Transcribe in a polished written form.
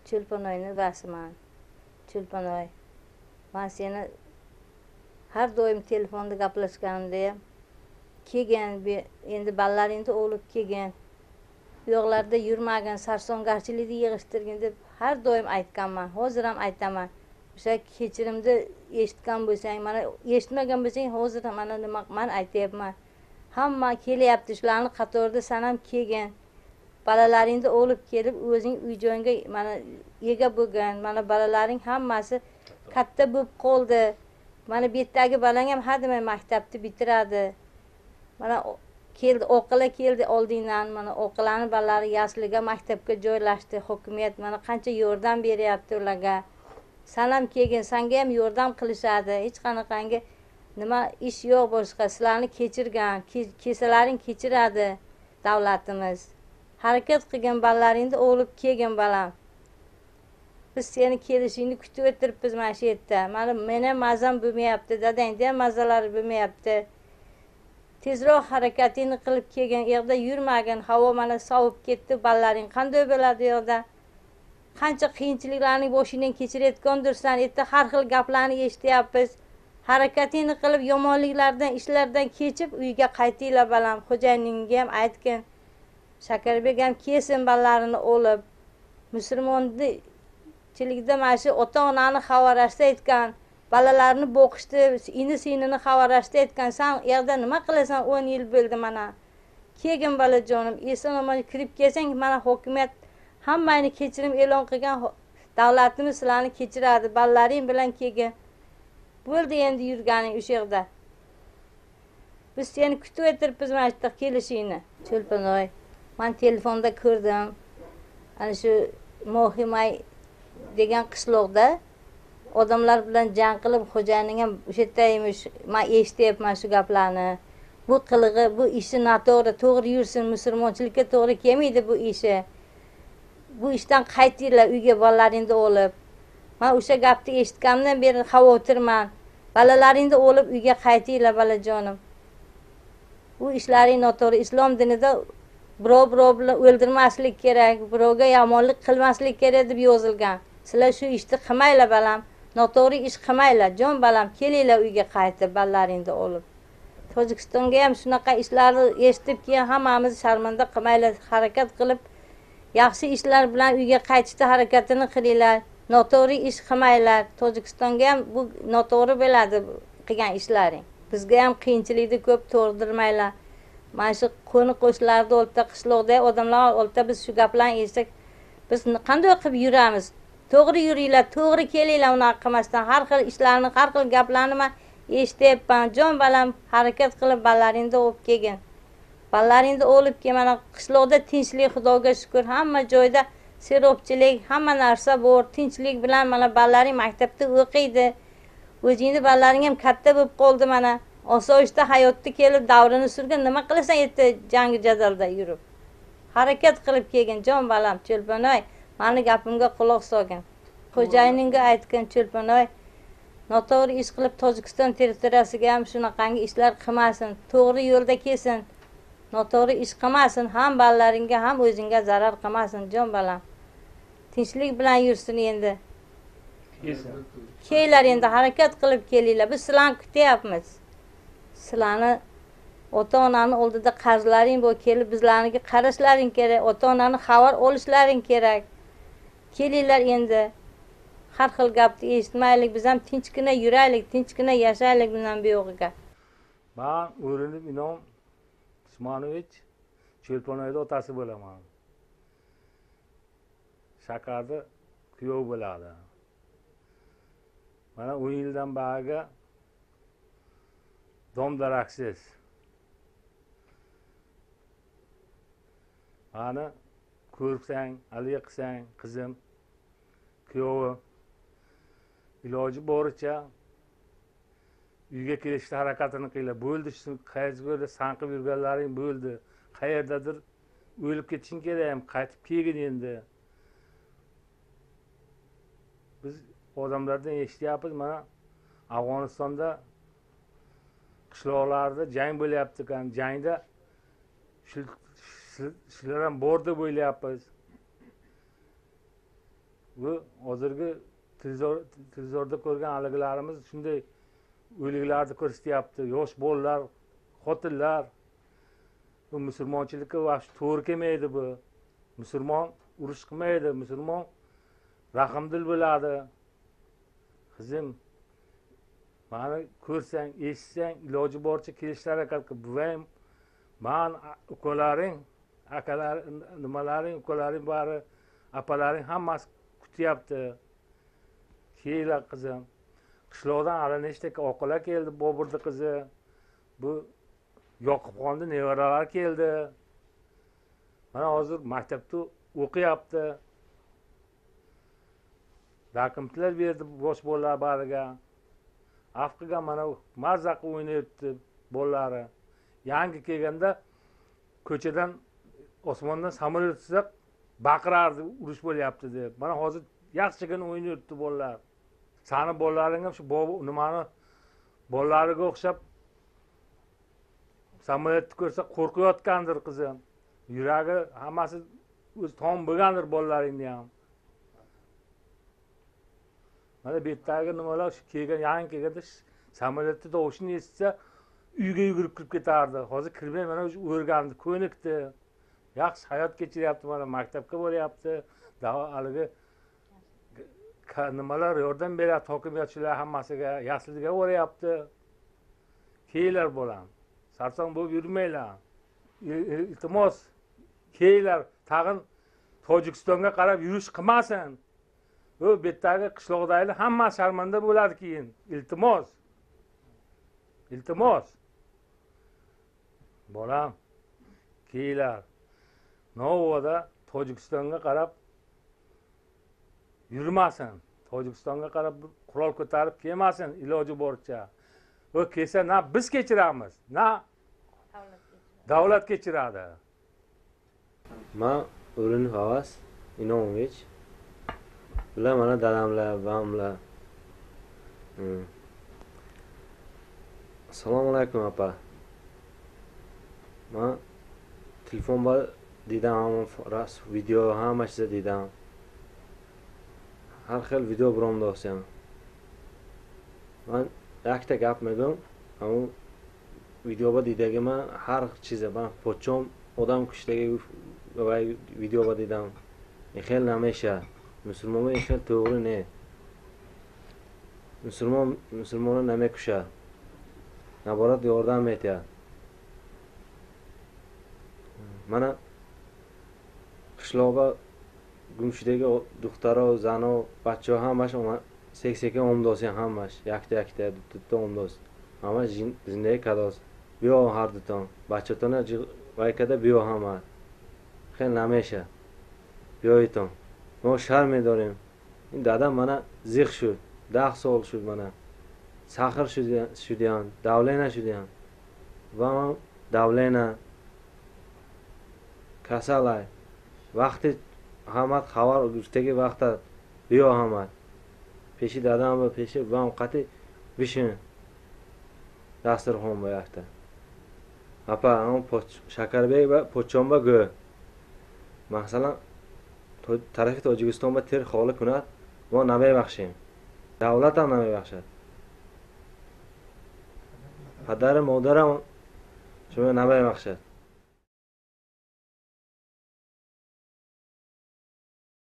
Cho'lponoyni vasiman. Cho'lponoy, man seni har doim telefonda gaplashganimda ham kelgin, endi bolalaringni olib kelgin, bu yoqlarda yurmagin, sarsongarchilikni yig'ishtirgin deb har doim aytganman, hozir ham aytaman. O'sha kechirimni eshitgan bo'lsang, mana eshitmagan bo'lsang, hozir ham mana nima man aytyapman. Hamma kelyapti, shularni qatorida san ham kelgin. Bolalaringni olib kelib o'zing uy joyingga mana ega bo'lgin. Mana bolalaring hammasi katta bo'lib qoldi. Mana bu yerdagi bolang ham hademay maktabni bitiradi. Mana keldi, o'qila keldi oldingdan. Mana o'qilani bolalari yasliga maktabga joylashdi. Hokimiyat mana qancha yordam beryapti ularga. San ham kelgin, sanga ham yordam qilishadi. Hech qanaqangi nima ish yo'q boshqa. Sizlarni kechirgan, kesalaring kechiradi davlatimiz. Harakat qilgin, bolalaringni olib kelgin balam. Biz seni kelishingni kutib o'tiribmiz mana shu yerda. Mana meni mazam bo'lmayapti, dadangni ham mazalari bo'lmayapti. Tezroq harakatingni qilib kelgin, u yoqda yurmagin. Havo mana sovib ketdi, bolalaring qanday bo'ladi u yoqda? Qancha qiyinchiliklarni boshingdan kechirayotgandirsan, erta har xil gaplarni eshityapmiz. Harakatingni qilib yomonliklardan, ishlardan kechib uyga qaytinglar balam. Xo'jayiningga ham aytgin. Shakarbek ham kelsin bolalarini olib. Musulmonchilikda mana shu ota-onani xabarashda aytgan, bolalarini boqishdi, ini-sinini xabarashda aytgan. Sen u yoqda nima qilasan? 10 yil bo'ldi mana. Kelgin bolajonim, eson-omon kirib kelsang, mana hokimiyat hammani kechirim e'lon qilgan, davlatimiz sizlarni kechiradi. Bolalaring bilan kelgin. Bo'ldi endi yurganing o'sha yerda. Biz seni kutib o'tiribmiz mana shu yerda kelishingni. Cho'lponoy, men telefonda ko'rdim. Ana shu Mohimay degan qishloqda odamlar bilan jang qilib, xo'jayining ham o'sha yerda emish. Men eshityapman shu gaplarni. Bu qilig'i, bu ishi noto'g'ri, to'g'ri yursin, musulmonchilikka to'g'ri kelmaydi bu ishi. Bu ishdan qaytinglar uyga bolalaringni olib. Men o'sha gapni eshitganimdan beri xavotirman. Bolalaringni olib uyga qaytinglar bolajonim. Bu ishlaring noto'g'ri. Islom dinida birov-birov bilan o'ldirmaslik kerak, birovga yomonlik qilmaslik kerak deb yozilgan. Sizlar shu ishni qilmanglar balam, noto'g'ri ish qilmanglar. Jon balam, kelinglar uyga qaytib bolalaringni olib. Tojikistonga ham shunaqa ishlarni eshitib keyin hammamiz sharmanda qilmanglar, harakat qilib yaxshi ishlar bilan uyga qaytishda harakatini qilinglar. Noto'g'ri ish qilmanglar. Tojikistonga ham bu noto'g'ri bo'ladi qilgan ishlaring. Bizga ham qiyinchilikni ko'p tug'dirmanglar. Mana shu qo'ni qo'shnilarda o'lta, qishloqda odamlar o'lta, biz shu gaplarni eshitsak, biz qanday qilib yuramiz? To'g'ri yuringlar, to'g'ri kelinglar, unaqa qilmasdan har xil ishlarni, har xil gaplarni men eshityapman. Jon balam, harakat qilib bolalaringni olib kelgin. Bolalaringni olib kel, mana qishloqda tinchlik, Xudoga shukr, hamma joyda serobchilik, hamma narsa bor, tinchlik bilan mana bolalaring maktabda o'qiydi. O'zingni bolalaring ham katta bo'lib qoldi mana. Osoyishta hayotda kelib davrini surgan, nima qilasan erta jangi jadalda yurib? Harakat qilib kelgin jon balam, Cho'lponoy, meni gapimga quloq solgin. Xo'jayiningga aytgin Cho'lponoy, noto'g'ri ish qilib Tojikiston territoriyasiga ham shunaqangi ishlar qilmasin, to'g'ri yo'lda kelsin. Noto'g'ri ish qilmasin, ham bolalaringga ham o'zingga zarar qilmasin jon balam. Tinchlik bilan yursin endi. Kelinglar endi, harakat qilib kelinglar. Biz sizlarni kutyapmiz. Sizlarni ota-onani oldida qarzlaring bor, kelib bizlarniga qarashlaring kerak, ota-onani xabar olishlaring kerak. Kelinglar endi. Har xil gapni eshitmaylik, biz ham tinchgina yuraylik, tinchgina yashaylik bundan buyog'iga. Men O'rinib Inom Usmonovich Cho'lponoyda otasi bo'laman. Shakarda kuyov bo'ladi. Mana 10 yildan beriga dom daraksiz. Mani ko'rsang, haligi qilsang, qizim, kuyovi iloji boricha uyga kelishda harakatini qilinglar. Bo'ldi, shu qayerda sanqib yurganlaring bo'ldi. Qayerdadir o'lib ketishing kerak ham, qaytib kelgin endi. Biz odamlardan eshityapmiz, mana Afg'onistonda qishloqlarda jang bo'lyapti ekan. Jangda shular ham bor deb o'ylayapmiz. Bu hozirgi televizorda ko'rgan haligilarimiz shunday o'liklarni ko'rsatyapti. Yosh bolalar, xotinlar. Bu musulmonchilikka vahshiy to'g'ri kelmaydi bu. Musulmon urush qilmaydi, musulmon rahmdil bo'ladi. Qizim, mani ko'rsang, eshitsang, iloji boricha kelishga harakat qil. Buvang, man ukalaring, akalar, nimalaring, ukalaring bari, apalaring hammasi kutyapti. Kelinglar qizim. Qishloqdan hali nechta oqila keldi, Boburni qizi. Bu Yoqubxonni nevaralari keldi. Mana hozir maktabda o'qiyapti. Dokumentlar berdi bosh bolalar bariga. Af qilgan, mana mazza qilib o'ynayapti bolalari. Yangi kelganda ko'chadan osmondan samolyot tushsa baqirardi, urush bo'lyapti deb. Mana hozir yaxshigina o'ynayapti bolalar. Sani bolalaring ham shu nimani bolalariga o'xshab samolyotni ko'rsa qo'rqayotgandir qizim. Yuragi hammasi o'zi tom bo'lgandir bolalaringni ham. Mana bu yerdagi nimalar shu kelgan, yangi kelganda samolyotni tovushini eshitsa uyga yugurib kirib ketardi. Hozir kirmay mana o'zi o'rgandi, ko'nikdi. Yaxshi hayot kechiryapti, mana maktabga boryapti. Haligi nimalar yordam beryapti hokimiyatchilar hammasiga, yasliga boryapti. Kelinglar bolam, sarson bo'lib yurmanglar. Iltimos, kelinglar, tag'in Tojikistonga qarab yurish qilmasin. U bu yerdagi qishloqdagilar hammasi sharmanda bo'ladi keyin. Iltimos. Iltimos. Bolam, kelinglar. Novvoda Tojikistonga qarab yurmasin. Tojikistonga qarab qurol ko'tarib kelmasin iloji boricha. U kelsa na biz kechiramiz, na davlat kechiradi. Men O'rinov Avaz Inomovich. Bular mana dadamlar, bobomlar. Assalomu alaykum opa. Men telefon bor dedim, ras video hammasi dedim. Har xil video biромdosam. Men ikkita gap megum, u videoda dedagiman har chiza man pochom odam kushdagi va videoda dedim. Xel namasha. Musulmonga xel to'g'ri ne? Musulmon musulmonni nima kusha? Naborat yordam etadi. Mana qishloqda gumshidagi duxtaro, zano, bachcho hammasi sek-sekin omdosi hammasi, yakta-yakta, bitta omdos. Hamma zindagi kados. Biyo har duton, bachchotona vaykada biyo hamma. Xel namasha. Biyoyton. Mo sharm edorim. Dadam mana ziq shu, 10 sol shu mana. Saxir shudiyan, davlena shudiyan. Va man davlena kasalay. Vaqti hamma xabar ustagi vaqtda biyo hamma. Peshi dadam va peshi vam qati bishin. Dasturxon bo'yaqda. Apa, am Shakarbek va Pochonba go. Masalan, tarafi Tojikistonda ter xoli kunat, va namay baxshim. Davlat ham namay baxshadi. Padari, modaram shunga namay baxshadi.